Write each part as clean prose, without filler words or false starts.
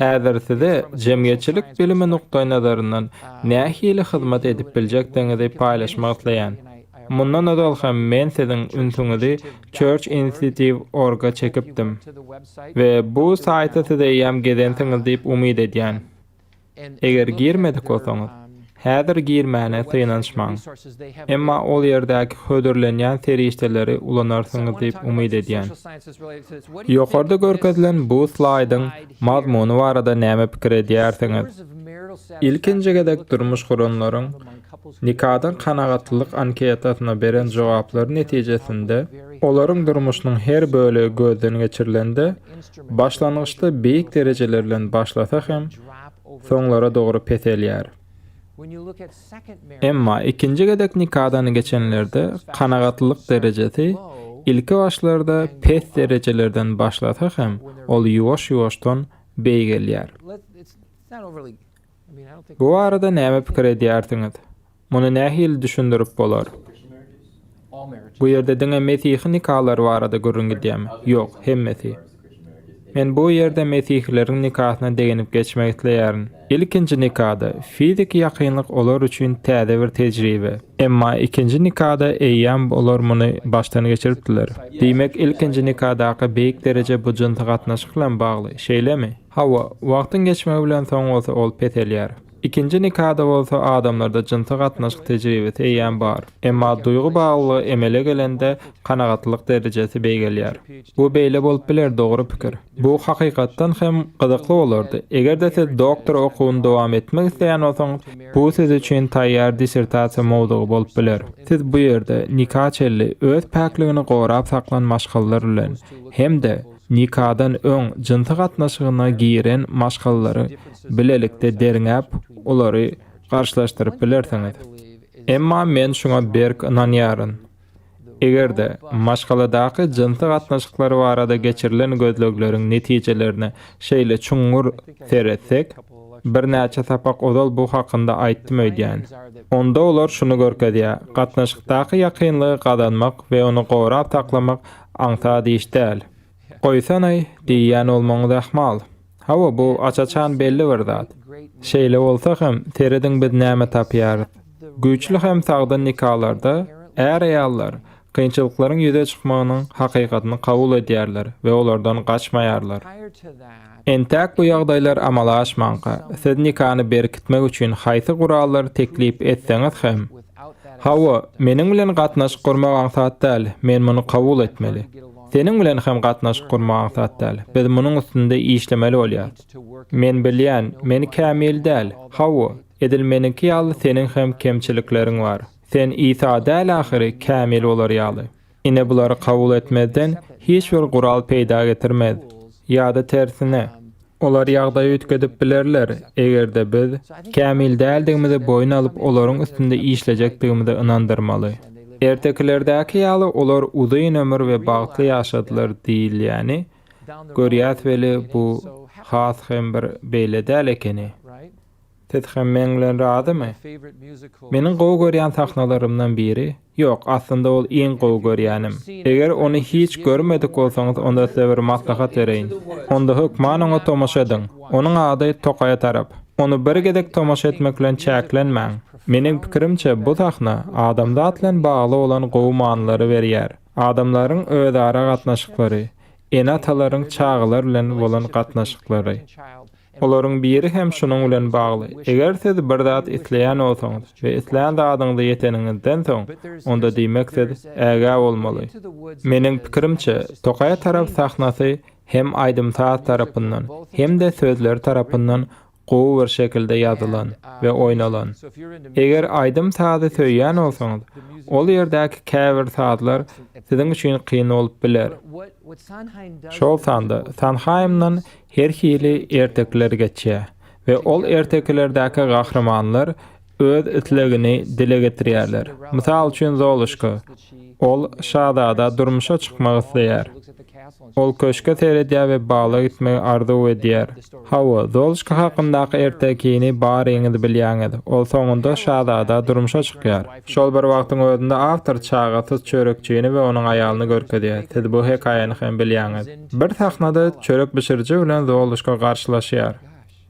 Häzir size jemgyýetçilik bilimi nukdaýnazaryndan nähili hyzmat edip biljekdigiňizi paýlaşmak isleýän. Mundan ozal hem men siziň ünsüňizi Church Institute org-a çekipdim we bu saýta siz eýýäm gezensiňiz diýip umyt edýän. Eger girmedik bolsaňyz, häzir girmäne synanyşmaň. Emma ol ýerdäki hödürlenýän serişdeleri ulanarsyňyz diýip umyt edýän. Ýokarda görkezilen bu slaýdyň mazmuny barada näme pikir edýärsiňiz? Ilkinji gezek durmuş guranlaryň nikadan kanagatlylyk anketasyna beren jogaplary netijesinde, olaryň durmuşynyň her bölegi gözden geçirilende, Başlangyçda beýik derejeler bilen başlasa hem, soňlara dogry peselýär. Emma ikinji gezek nikadan geçenlerde kanagatlylyk derejesi ilki başlarda pes derejelerden başlasa hem, ol ýuwaş-ýuwaşdan beýgelýär. Bu barada näme pikir edýärsiňiz? Muny nähili düşündirip bolar? Bu ýerde diňe mesihi nikalary barada gürrüň gidýärmi? Ýok, hemmesi. Men bu ýerde mesihileriň nikasyna deginip geçmek isleýärin. Ilkinji nikada fiziki ýakynlyk olar üçin täze bir tejribe. Emma ikinji nikada eýýäm olar muny başdan geçiripdiler. Diýmek, ilkinji nikadaky beýik dereje bu jynsy gatnaşyk bilen bagly, şeýlemi? Hawa, wagtyň geçmegi bilen soň bolsa ol peselýär. Ikinji nikada bolsa adamlarda jynsy gatnaşyk tejribesi eýýäm bar. Emma duýgy baglylygy emele gelende kanagatlylyk derejesi beýgelýär. Bu beýle bolup biler dogry pikir. Bu hakykatdan hem gyzykly bolardy. Eger-de siz doktora okuwyny dowam etmek isleýän bolsaňyz, bu siz üçin taýýar dissertasiýa mowzugy bolup biler. Siz bu ýerde nika çenli öz päkligini gorap saklan maşgalalar bilen hem-de Nikadan öň jynsy gatnaşygyna giren maşgalalary bilelikde derňäp, olary garşylaşdyryp bilersiňiz. Emma men şuňa berk ynanýaryn. Eger-de, maşgaladaky jynsy gatnaşyklar barada geçirilen gözlegleriň netijelerine şeýle çuňňur seretsek, birnäçe sapak ozal bu hakynda aýtdym öýdýän. Onda olar şuny görkezýär, gatnaşykdaky ýakynlygy gazanmak we ony gorap saklamak Aňsat iş däl. Goýsanaý, diýýän bolmagyňyz ahmal. Hawa, bu aç-açan belli bir zat. Şeýle bolsa hem, serediň biz näme tapýarys. Güýçli hem sagdyn nikalarda är-aýallar kynçylyklaryň ýüze çykmagynyň hakykatyny kabul edýärler we olardan gaçmaýarlar. Entäk bu ýagdaýlar amala aşmanka, siz nikany berkitmek üçin haýsy gurallary teklip etseňiz hem, Hawa, meniň bilen gatnaşyk gurmak aňsat däl, men muny kabul etmeli. Seniň bilen hem gatnaşyk gurmak aňsat däl, biz munuň üstünde işlemeli bolýas. Men bilýän, men kämil däl, hawa, edil meniňki ýaly seniň hem kemçilikleriň bar. Sen Isa däl ahyry kämil bolar ýaly. Ine bulary kabul etmezden hiç bir gural peýda getirmez. Ýa-da tersine, olar ýagdaýy üýtgedip bilerler, eger-de biz kämil däldigimizi boýun alyp olaryň üstünde işlejekdigimizi ynandyrmaly. Ertekilerdäki ýaly olar uzyn ömür we bagtly ýaşadylar diýilýäni görýäs weli bu has hem bir beýle däl ekeni. Siz hem meň bilen razymy? Meniň gowy görýän sahnalarymdan biri, ýok, aslynda ol iň gowy görýänim. Eger ony hiç görmedik bolsaňyz, onda size bir maslahat bereýin. Onda hökman oňa tomaşa ediň. Onuň ady Tokaýa tarap. Ony bir gezek tomaşa etmek bilen çäklenmäň. Meniň pikirimçe, bu sahna adamzat bilen bagly bolan gowy manylary berýär. Adamlaryň özara gatnaşyklary, ene-atalaryň çagalar bilen bolan gatnaşyklary. Olaryň biri hem şunuň bilen bagly, eger siz bir zat isleýän bolsaňyz we islän zadyňyza ýeteniňizden soň, onda diýmek siz ägä bolmaly. Meniň pikirimçe, Tokaýa tarap sahnasy hem aýdym-saz tarapyndan, hem-de sözleri tarapyndan gowy bir şekilde ýazylan we oýnalan. Eger aýdym-sazy söýýän bolsaňyz, ol ýerdäki käbir sazlar siziň üçin kyn bolup biler. Şol sanda Sanhaýmdan her hili ertekiler geçýär we ol ertekilerdäki gahrymanlar. Öz islegini dile getirýärler. Mysal üçin Zoluşka. Ol şazada durmuşa çykmak isleýär. Ol köşge seredýär we bala gitmegi arzuw edýär. Hawa, Zoluşka hakyndaky ertekini baryňyz bilýäňiz. Ol soňunda şazada durmuşa çykýar. Şol bir wagtyň özünde awtor çagasyz çörekçini we onuň aýalyny görkezýär. Siz bu hekaýany hem bilýäňiz. Bir sahnada çörek bişiriji bilen Zoluşka garşylaşýar.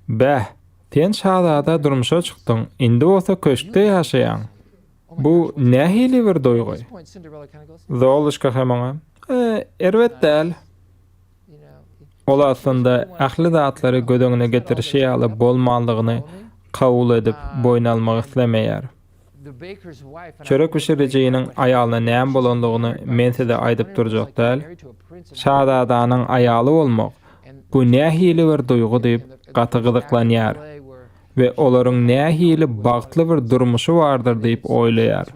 Bäh, sen şazada durmuşa çykdyň, indi bolsa köşkde ýaşaýaň. Bu nähili bir duýgy? Zoluşka hem oňa, E, erbet däl. Ol aslynda ähli zatlary göz öňüne getirişi ýaly bolmanlygyny kabul edip, boýun almak islemeýär. Çörek bişirijiniň aýalyna näme bolandygyny men size aýdyp durjak däl. Şazadanyň aýaly bolmak, bu nähili bir duýgy diýip, gaty gyzyklanýar. We olaryň nähili bagtly bir durmuşy bardyr diýip oýlaýar.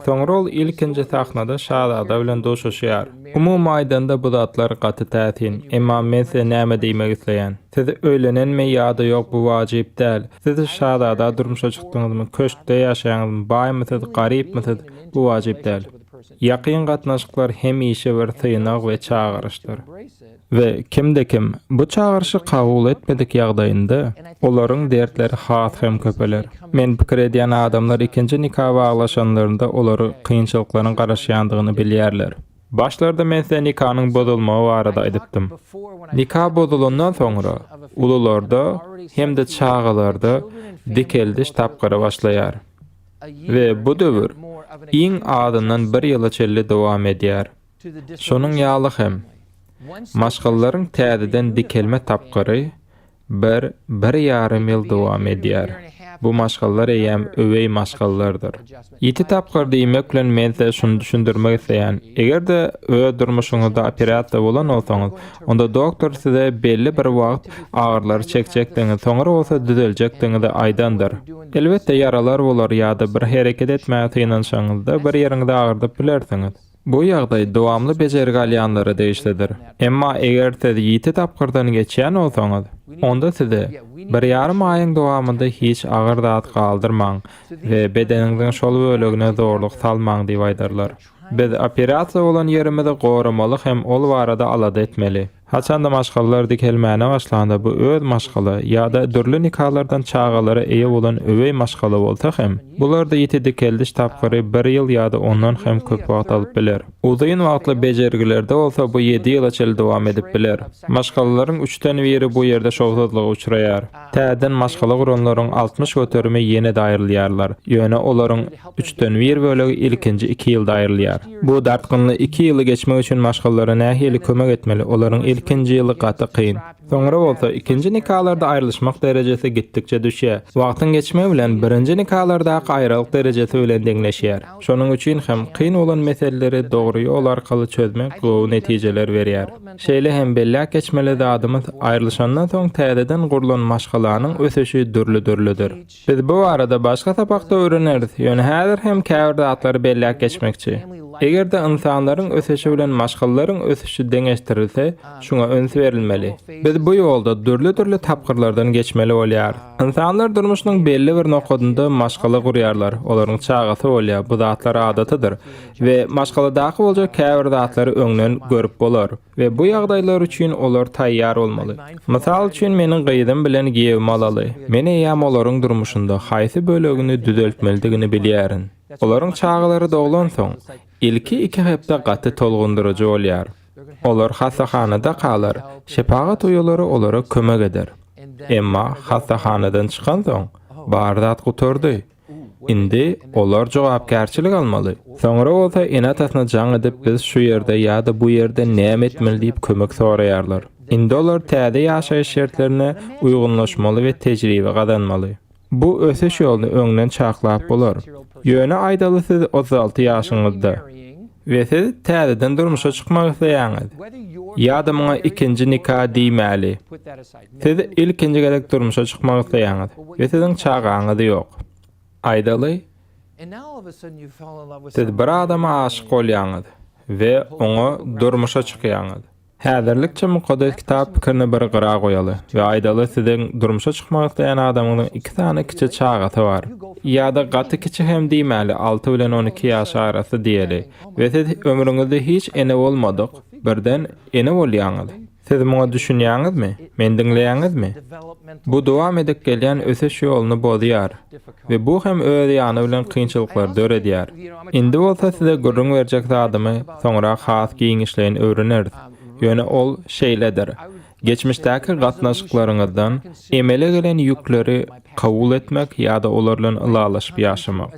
Soňra ol ilkinji sahnada şazada bilen duşuşýar. Umumy aýdanda bu zatlar gaty täsin. Emma men size näme diýmek isleýän. Siz öýlenenmi ýa-da ýok bu wajyp däl. Siz şazada durmuşa çykdyňyzmy, köşkde ýaşaýaňyzmy, baýmysyz, garypmysyz bu wajyp däl. Ýakyn gatnaşyklar hemişe bir synag we çagyryşdyr. We kimde-kim bu çagyryşy kabul etmedik ýagdaýynda, olaryň dertleri has hem köpeler. Men pikir edýän adamlar ikinji nika baglaşanlarynda olary kynçylyklaryň garaşýandygyny bilýärler. Başlarda men size nikanyň bozulmagy barada aýdypdym. Nika bozulandan soňra, ulularda hem-de çagalarda dikeldiş tapgyry başlaýar. We bu döwür iň azyndan bir ýyla çenli dowam edýär. Şonuň ýaly hem, maşgalalaryň täzeden dikelme tapgyry bir, bir ýarym ýyl dowam edýär. Bu maşgalalar eýýäm öweý maşgalalardyr. Ýiti tapgyr diýmek bilen men size şuny düşündirmek isleýän, eger-de öz durmuşyňyzda operasiýa bolan bolsaňyz, onda doktor size belli bir wagt agyrylary çekjekdigiňizi, soňra bolsa düzeljekdigiňizi aýdandyr. Elbetde ýaralar bolar ýa-da bir hereket etmäge synanyşanyňyzda bir ýeriňizi agyrdyp bilersiňiz. Bu ýagdaý dowamly bejergi alýanlara degişlidir. Emma eger siz ýiti tapgyrdan geçýän bolsaňyz, onda size bir ýarym aýyň dowamynda hiç agyr zat galdyrmaň we bedeniňiziň şol bölegine zorluk salmaň diýip aýdarlar. Biz operasiýa bolan ýerimizi goramaly hem ol barada alada etmeli. Haçanda maşgalalar dikelmäne başlanda bu öz maşgala ýa-da dürli nikalardan çagalara eýe bolan öweý maşgala bolsa hem, bularda ýiti dikeldiş tapgyry bir ýyl ýa-da ondan hem köp wagt alyp biler. Uzyn wagtly bejergilerde bolsa bu ýedi ýyla çenli dowam edip biler. Maşgalalaryň üçden biri bu ýerde şowsuzlyga uçraýar. Täzeden maşgala guranlaryň 60 göterimi ýene-de aýrylýarlar. Ýöne olaryň üçden bir bölegi ilkinji iki ýylda aýrylýar. Bu dartgynly iki ýyly geçmek üçin maşgalalara nähili kömek etmeli? Olaryň ilkinji ýyly gaty kyn. Soňra bolsa, ikinji nikalarda aýrylyşmak derejesi gitdikçe düşýär. Wagtyň geçmegi bilen, birinji nikalardaky aýralyk derejesi bilen deňleşýär. Şonuň üçin hem, kyn bolan meseleleri dogry ýol arkaly çözmek gowy netijeler berýär. Şeýle hem belläp geçmeli zadymyz, aýrylyşandan soň täzeden gurlan maşgalanyň ösüşi dürli-dürlüdir. Biz bu barada başga sapakda öwreneris, ýöne häzir hem käbir zatlary belläp geçmekçi. Eger-de ynsanlaryň ösüşi bilen maşgalalaryň ösüşi deňeşdirilse, şuňa üns berilmeli. Biz bu ýolda dürli-dürli tapgyrlardan geçmeli bolýarys. Ynsanlar durmuşynyň belli bir nokadynda maşgala gurýarlar, olaryň çagasy bolýar, bu zatlar adatydyr. We maşgaladaky boljak käbir zatlary öňden görüp bolar we bu ýagdaýlar üçin olar taýýar bolmaly. Mysal üçin meniň gyzym bilen giýewimi alaly. Men eýýäm olaryň durmuşynda haýsy bölegini düzeltmelidigini bilýärin. Olaryň çagalary doglansoň, ilki iki hepde gaty tolgundyryjy bolýar. Olar hassahanadakalar, şepagat uýalary olara kömek eder. Emma hassahanadan çykansoň, bar zat gutardy. Indi olar jogapkärçilik almaly. Soňra bolsa ene-atasyna jaň edip biz şu ýerde ýa-da bu ýerde näme etmeli diýip kömek soraýarlar. Indi olar täze ýaşaýyş şertlerine uýgunlaşmaly we tejribe gazanmaly. Bu ösüş ýoluny öňden çaklap bolar. Ýöne aýdaly siz 36 ýaşyňyzda we siz täzeden durmuşa çykmak isleýäňiz. Ýa-da muňa ikinji nika diýmäli. Siz ilkinji gezek durmuşa çykmak isleýäňiz we siziň çagaňyz ýok. Aýdaly, siz bir adama aşyk bolýaňyz we oňa durmuşa çykýaňyz. Häzirlikçe Mukaddes Kitap pikirini bir gyra goýaly we aýdaly siziň durmuşa çykmak isleýän adamyňyzyň iki sany kiçi çagasy bar. Ýa-da gaty kiçi hem diýmäli alty bilen 12 ýaş arasy diýeli we siz ömrüňizde hiç ene bolmadyk birden ene bolýaňyz. Siz muňa düşünýäňizmi? Meni diňleýäňizmi? Bu dowam edip gelýän ösüş ýoluny bozýar we bu hem öz ýany bilen kynçylyklary döredýär. Indi bolsa size gürrüň berjek zadymy soňrak has giňişleýin öwreneris. Ýöne ol şeýledir. Geçmişdäki gatnaşyklaryňyzdan emele gelen ýükleri kabul etmek ýa-da olar bilen ylalaşyp ýaşamak.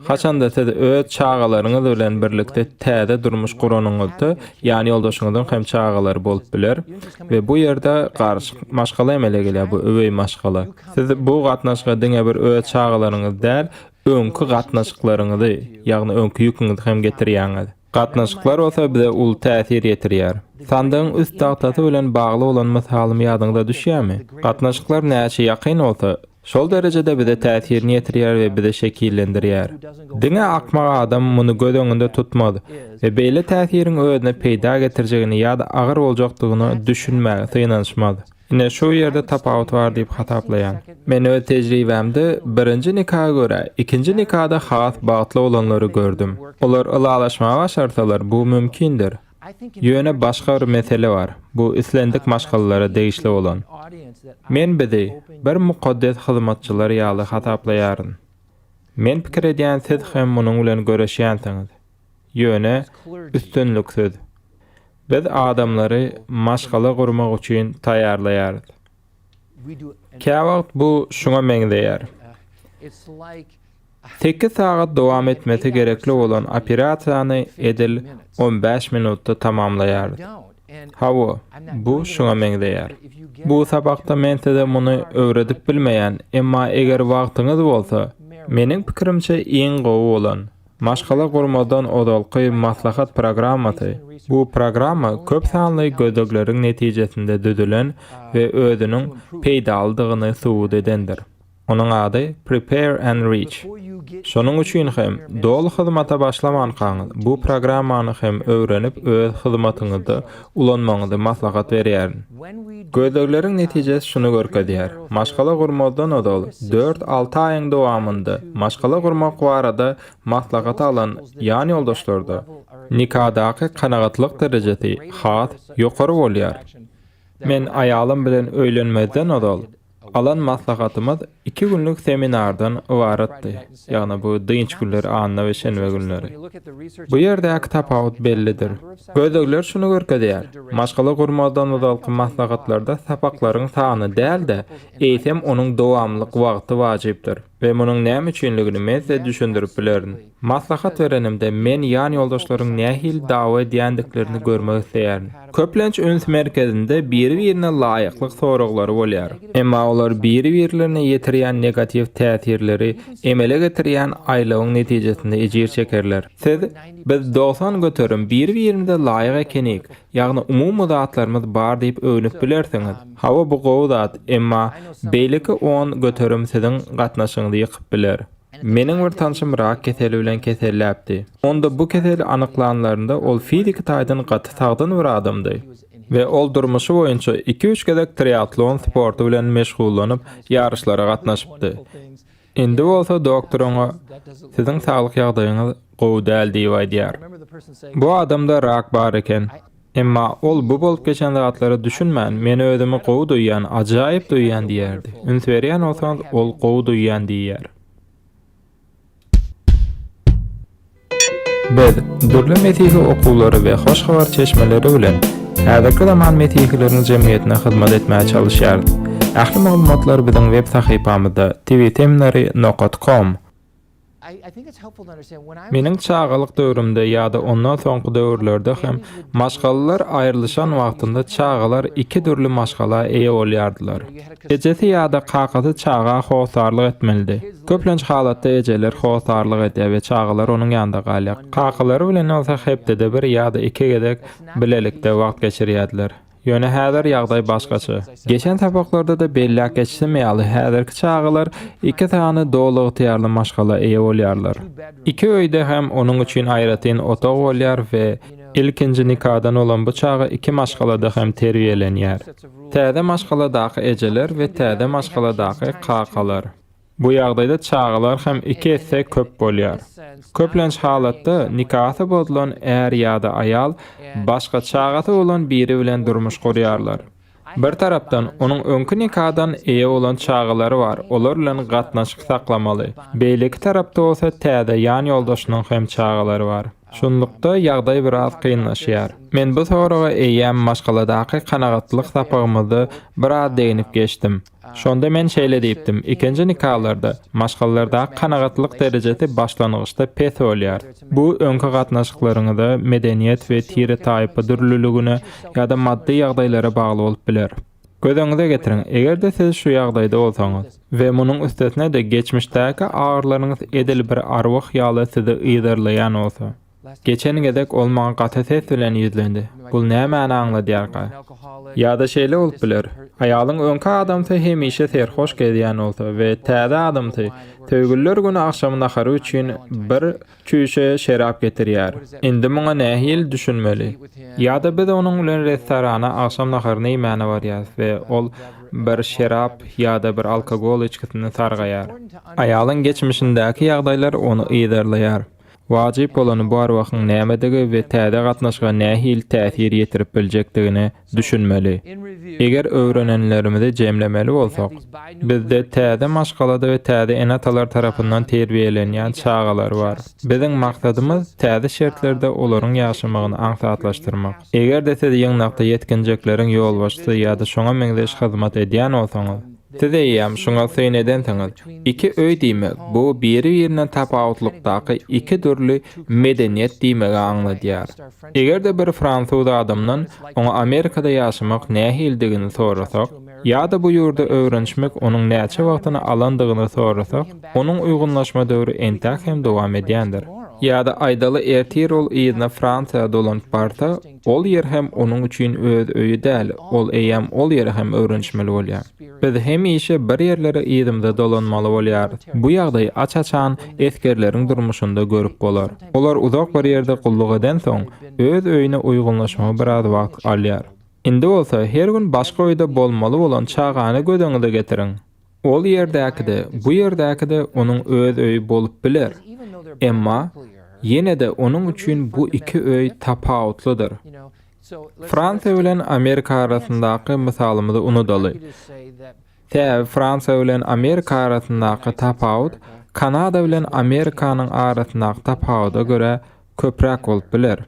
Haçanda siz öz çagalaryňyz bilen birlikde täze durmuş guranyňyzda, ýanýoldaşyňyzyň hem çagalary bolup biler we bu ýerde garyşyk maşgala emele gelýär, bu öweý maşgala. Siz bu gatnaşyga diňe bir öz çagalaryňyzy däl, öňki gatnaşyklaryňyzy, ýagny öňki ýüküňizi hem getirýäňiz. Gatnaşyklar bolsa bize uly täsir ýetirýär. Sandygyň üst tagtasy bilen bagly bolan mysalym ýadyňyza düşýärmi? Gatnaşyklar näçe ýakyn bolsa, şol derejede bize täsirini ýetirýär we bizi şekillendirýär. Diňe akmak adam muny göz öňünde tutmaz we beýle täsiriň özüne peýda getirjegini ýa-da agyr boljakdygyna düşünmäge synanyşmaz. Ine şu ýerde tapawut bar diýip hasaplaýan. Men öz tejribämde birinji nika görä, ikinji nikada has bagtly bolanlary gördüm. Olar ylalaşmagy başarsalar, bu mümkindir. Ýöne başga bir mesele bar, bu islendik maşgalalara degişli bolan. Men bizi bir mukaddes hyzmatçylar ýaly hasaplaýaryn. Men pikir edýän siz hem munuň bilen göreşýänsiňiz. Ýöne üstünliksiz. Biz adamlary maşgala gurmak üçin taýýarlaýarys. Käwagt bu şuňa meňzeýär. Sekiz sagat dowam etmesi gerekli bolan operasiýany edil 15 minutda tamamlaýarys. Hawa, bu şuňa meňzeýär. Bu sapakda men size muny öwredip bilmeýän, emma eger wagtyňyz bolsa, meniň pikirimçe iň gowy bolan, Maşgala gurmazdan ozalky maslahat programmasy, bu programma köp sanly gözlegleriň netijesinde düzülen we özüniň peýdalydygyny subut edendir. Onuň ady Prepare and Reach. Şonuň üçin hem doly hyzmata başlamankaňyz bu programmany hem öwrenip öz hyzmatyňyzda ulanmagyňyzy maslahat berýärin. Gözlegleriň netijesi şuny görkezýär, maşgala gurmazdan ozal dört-alty aýyň dowamynda maşgala gurmak barada maslahat alan ýanýoldaşlarda nikadaky kanagatlyk derejesi has ýokary bolýar. Men aýalym bilen öýlenmezden ozal Alan maslahatymyz iki günlük seminardan ybaratdy, ýagny bu dynç günleri anna we şenbe günleri. Bu ýerdäki tapawut bellidir. Gözlegler şuny görkezýär, maşgala gurmazdan ozalky maslahatlarda sapaklaryň sany däl-de, eýsem onuň dowamlylyk wagty wajypdyr we munuň näme üçinligini men size düşündirip bilerin. Maslahat berenimde men ýan ýoldaşlaryň nähili dawa edýändiklerini görmek isleýärin. Köplenç üns merkezinde biri-birine laýyklyk soraglary bolýar. Emma olar biri-birlerine ýetirýän negatiw täsirleri emele getirýän aýlawyň netijesinde ejir çekerler. Siz, Biz 90% biri-birimize laýyk ekenik, ýagny umumy zatlarymyz bar diýip öwnüp bilersiňiz. Hawa bu gowy zat, emma beýleki 10% siziň gatnaşygyňyzy ýykyp biler. Meniň bir tanşym rak keseli bilen keselläpdi. Onda bu keseli anyklanlarynda ol fiziki taýdan gaty sagdyn bir adamdy we ol durmuşy boýunça iki-üç gezek triatlon sporty bilen meşgullanyp, ýaryşlara gatnaşypdy. Indi bolsa doktor oňa, Siziň saglyk ýagdaýyňyz gowy däl diýip aýdýar. Bu adamda rak bar eken. Emma ol bu bolup geçen zatlara düşünmän, men özümi gowy duýýan, ajaýyp duýýan diýerdi. Üns berýän bolsaňyz, ol gowy duýýan diýýär. Biz dürli mesihi okuwlary we hoş habar çeşmeleri bilen häzirki zaman mesihileriň jemgyýetine hyzmat etmäge çalyşýarys. Ähli maglumatlar biziň web sahypamyzda tvseminary nokat kom. Meniň çagalyk döwrümde ýa-da ondan soňky döwürlerde hem maşgalalar aýrylyşan wagtynda çagalar iki dürli maşgala eýe bolýardylar. Ejesi ýa-da kakasy çaga hossarlyk etmelidi. Köplenç halatda ejeler hossarlyk edýär we çagalar onuň ýanynda galýar. Kakalary bilen bolsa hepdede bir ýa-da iki gezek bilelikde wagt geçirýärdiler. Ýöne häzir ýagdaý başgaça. Geçen sapaklarda-da belläp geçişim ýaly, häzirki çagalar iki sany doly ygtyýarly maşgala eýe bolýarlar. Iki öýde hem onuň üçin aýratyn otag bolýar we ilkinji nikadan bolan bu çaga iki maşgalada hem terbiýelenýär. Täze maşgaladaky ejeler we täze maşgaladaky kakalar. Bu ýagdaýda çagalar hem iki esse köp bolýar. Köplenç halatda nikasy bozulan är ýa-da aýal başga çagasy bolan biri bilen durmuş gurýarlar. Bir tarapdan, onuň öňki nikadan eýe bolan çagalary bar, olar bilen gatnaşyk saklamaly. Beýleki tarapda bolsa täze ýan ýoldaşynyň hem çagalary bar. Şunlukda, ýagdaý biraz kynlaşýar. Men bu soraga eýýäm maşgaladaky kanagatlylyk sapagymyzda biraz deginip geçdim. Şonda men şeýle diýipdim, ikinji nikalarda, maşgalalardaky kanagatlylyk derejesi başlangyçda pes bolýar. Bu öňki gatnaşyklaryňyza, medeniýet we tire-taýpa dürlüligine ýa-da maddy ýagdaýlara bagly bolup biler. Göz öňüňize getiriň, eger-de siz şu ýagdaýda bolsaňyz we munuň üstesine-de geçmişdäki agyrylaryňyz edil bir arwah ýaly sizi yzarlaýan bolsa. Geçen gezek ol maňa gaty ses bilen ýüzlendi. Bul nämäni aňladýarka? Ýa-da şeýle bolup biler, aýalyň öňki adamsy hemişe serhoş gezýän bolsa we täze adamsy Söýgüliler güni agşam nahary üçin bir çüýşe şerap getirýär. Indi muňa nähili düşünmeli? Ýa-da biz onuň bilen restorana agşam naharyny iýmäne barýarys we ol bir şerap ýa-da bir alkogol içgisini sargaýar. Aýalyň geçmişindäki ýagdaýlar ony yzarlaýar. Wajyp bolany bu arwahyň nämedigi we täze gatnaşyga nähili täsir ýetirip biljekdigine düşünmeli. Eger öwrenenlerimizi jemlemeli bolsak, bizde täze maşgalada we täze ene-atalar tarapyndan terbiýelenýän çagalar bar. Biziň maksadymyz täze şertlerde olaryň ýaşamagyny aňsatlaşdyrmak. Eger-de siz ýygnakda ýetginjekleriň ýolbaşçysy ýa-da şoňa meňzeş hyzmat edýän bolsaňyz, Siz eýýäm şuňa syn edensiňiz. Iki öý diýmek, bu biri-birinden tapawutlykdaky iki dürli medeniýet diýmegi aňladýar. Eger-de bir fransuz adamdan oňa Amerikada ýaşamak nähilidigini sorasak, ýa-da bu ýurda öwrenişmek onuň näçe wagtyny alandygyny sorasak, onuň uýgunlaşma döwri entäk hem dowam edýändir. Ýa-da aýdaly ertir ol yzyna Fransiýa dolanyp barsa, Ol ýer hem onuň üçin öz öýi däl, ol eýýäm ol ýere hem öwrenişmeli bolýar. Biz hemişe bir ýerlere yzymyza dolanmaly bolýarys. Bu ýagdaýy aç-açan esgerleriň durmuşynda görüp bolar. Olar uzak bir ýerde gulluk edensoň, öz öýüne uýgunlaşmagy biraz wagt alýar. Indi bolsa her gün başga öýde bolmaly bolan çagany göz öňüňize getiriň. Ol ýerdäki-de, bu ýerdäki-de onuň öz öýi bolup biler. Emma, ýene-de onuň üçin bu iki öý tapawutlydyr. Fransiýa bilen Amerika arasyndaky mysalymyzy unudaly. Sebäbi Fransiýa bilen Amerika arasyndaky tapawut Kanada bilen Amerikanyň arasyndaky tapawuda görä köpräk bolup biler.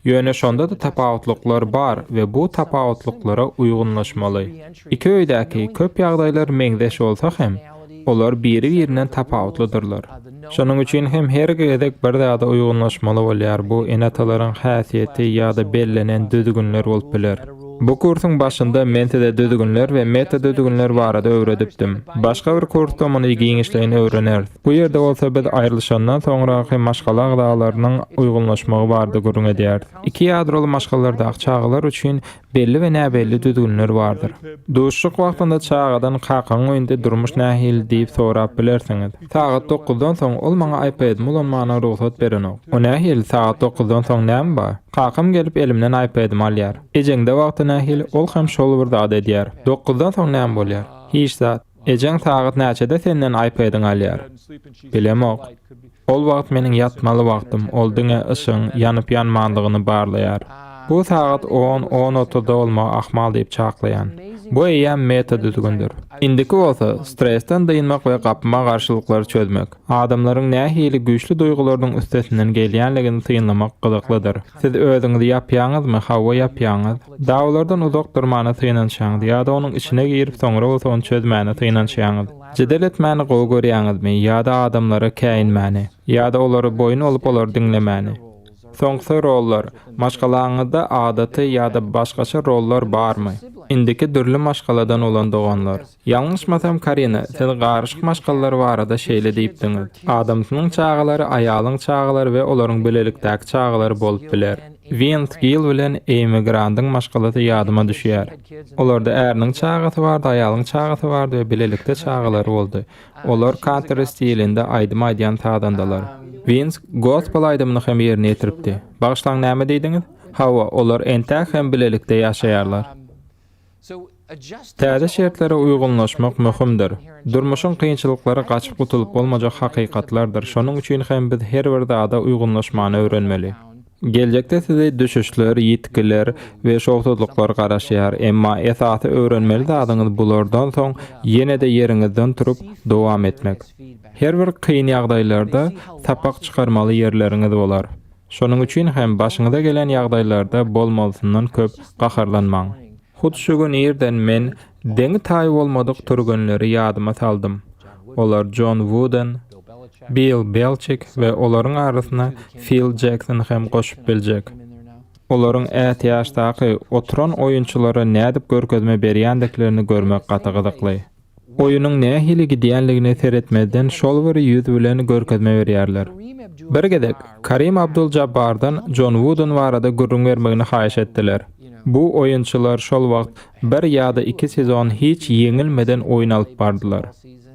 Ýöne şonda-da tapawutlyklar bar we bu tapawutlyklara uýgunlaşmaly. Iki öýdäki köp ýagdaýlar meňzeş bolsa hem, olar biri-birinden tapawutlydyrlar. Şonuň üçin hem her gezek bir zada uýgunlaşmaly bolýar, bu ene-atalaryň häsiýeti ýa-da bellenen düzgünler bolup biler. Bu kursuň başynda men size düzgünler we meta-düzgünler barada öwredipdim. Başga bir kursda muny giňişleýin öwreneris. Bu ýerde bolsa biz aýrylyşandan soňraky maşgala agzalarynyň uýgunlaşmagy barada gürrüň edýäris. Iki ýadroly maşgalalardaky çagalar üçin belli we näbelli düzgünler bardyr. Duşuşyk wagtynda çagadan kakaňyň öýünde durmuş nähili diýip sorap bilersiňiz. Sagat dokuzdan soň ol maňa iPad-imi ulanmana rugsat berenok. O nähili, sagat dokuzdan soň näme bar? Kakam gelip elimden iPad-imi alýar. Ejeňde wagty nähili, ol hem şol bir zady edýär. Dokuzdan soň näme bolýar? Hiç zat. Ejeň sagat näçede senden iPad-iňi alýar? Bilemok. Ol wagt meniň ýatmaly wagtym, ol diňe yşygyň ýanyp-ýanmandygyny barlaýar. Bu sagat on, on otuzda bolmagy ahmal diýip çaklaýan. Bu eýýäm meta düzgündir. Indiki bolsa, stresden dynmak we gapma-garşylyklary çözmek. Adamlaryň nähili güýçli duýgularynyň üstesinden gelýänligini synlamak gyzyklydyr. Siz özüňizi ýapýaňyzmy? Hawa, ýapýaňyz. Dawalardan uzak durmana synanyşýaňyz ýa-da onuň içine girip, soňra bolsa ony çözmäne synanyşýaňyz. Jedel etmäni gowy görýäňizmi ýa-da adamlara käýinmäni? Ýa-da olary boýun bolup olary diňlemäni? Soňkusy rollar. Maşgalaňyzda adaty ýa-da başgaça rollar barmy? Indiki dürli maşgaladan bolan doganlar. Ýalňyşmasam, Karina, siz garyşyk maşgalalar barada şeýle diýipdiňiz, Adamsynyň çagalary, aýalyň çagalary we olaryň bilelikdäki çagalary bolup biler. Wins Gill bilen Eými Grandyň maşgalasy ýadyma düşýär. Olarda äriniň çagasy bardy, aýalyň çagasy bardy we bilelikde çagalary boldy. Olar kantri stilinde aýdym aýdýan sazandalar. Wins gospel aýdymyny hem ýerine ýetiripdi. Bagyşlaň näme diýdiňiz? Hawa, olar entäk hem bilelikde ýaşaýarlar. Täze şertlere uýgunlaşmak möhümdir. Durmuşyň kynçylyklary gaçyp gutulyp bolmajak hakykatlardyr, şonuň üçin hem biz her bir zada uýgunlaşmany öwrenmeli. Geljekde sizi düşüşler, ýitgiler we şowsuzlyklar garaşýar, emma esasy öwrenmeli zadyňyz bulardan soň ýene-de ýeriňizden turup, dowam etmek. Her bir kyn ýagdaýlarda sapak çykarmaly ýerleriňiz bolar. Şonuň üçin hem başyňyza gelen ýagdaýlarda bolmalysyndan köp gaharlanmaň. Hut şu gün irden men deňi-taýy bolmadyk türgenleri ýadyma saldym. Olar Jon Wuden, Bill Belçik we olaryň arasyna Fil Jeksony hem goşup biljek. Olaryň ätiýaçdaky oturan oýunçylara nädip görkezme berýändiklerini görmek gaty gyzykly. Oýunyň nähili gidýänligine seretmezden şol bir ýüz bilen görkezme berýärler. Bir gezek, Karim Abdul-Jabbardan Jon Wuden barada gürrüň bermegini haýyş etdiler. Bu oýunçylar şol wagt bir ýa-da iki sezon hiç ýeňilmeden oýun alyp bardylar.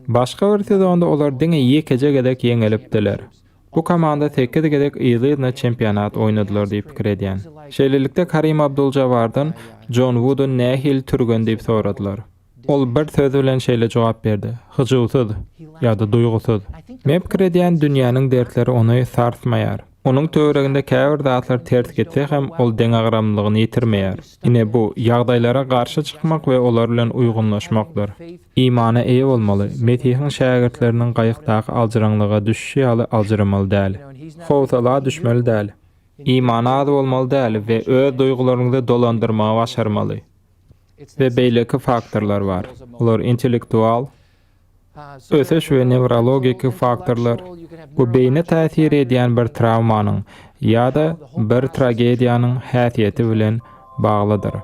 Başga bir sezonda olar diňe ýekeje gezek ýeňilipdiler. Bu komanda sekiz gezek yzly-yzyna çempionat oýnadylar diýip pikir edýän. Şeýlelikde Karim Abdul-Jabbardan Jon Wuden nähili türgen diýip soradylar. Ol bir söz bilen şeýle jogap berdi, Hyjuwsyz ýa-da duýgusyz. Men pikir edýän dünýäniň dertleri ony sarsmaýar. Onuň töwereginde käbir zatlar ters gitse hem ol deňagramlylygyny ýitirmeýär. Ine bu, ýagdaýlara garşy çykmak we olar bilen uýgunlaşmakdyr. Imana eýe bolmaly, Mesihiň şägirtleriniň gaýykdaky aljyraňlyga düşüşi ýaly aljyramaly däl. Howsala düşmeli däl. Imany az bolmaly däl we öz duýgularyňyzy dolandyrmagy başarmaly. We beýleki faktorlar bar. Olar intellektual, ösüş we newrologiki faktorlar, bu beýnä täsir edýän bir trawmanyň ýa-da bir tragediýanyň häsiýeti bilen baglydyr.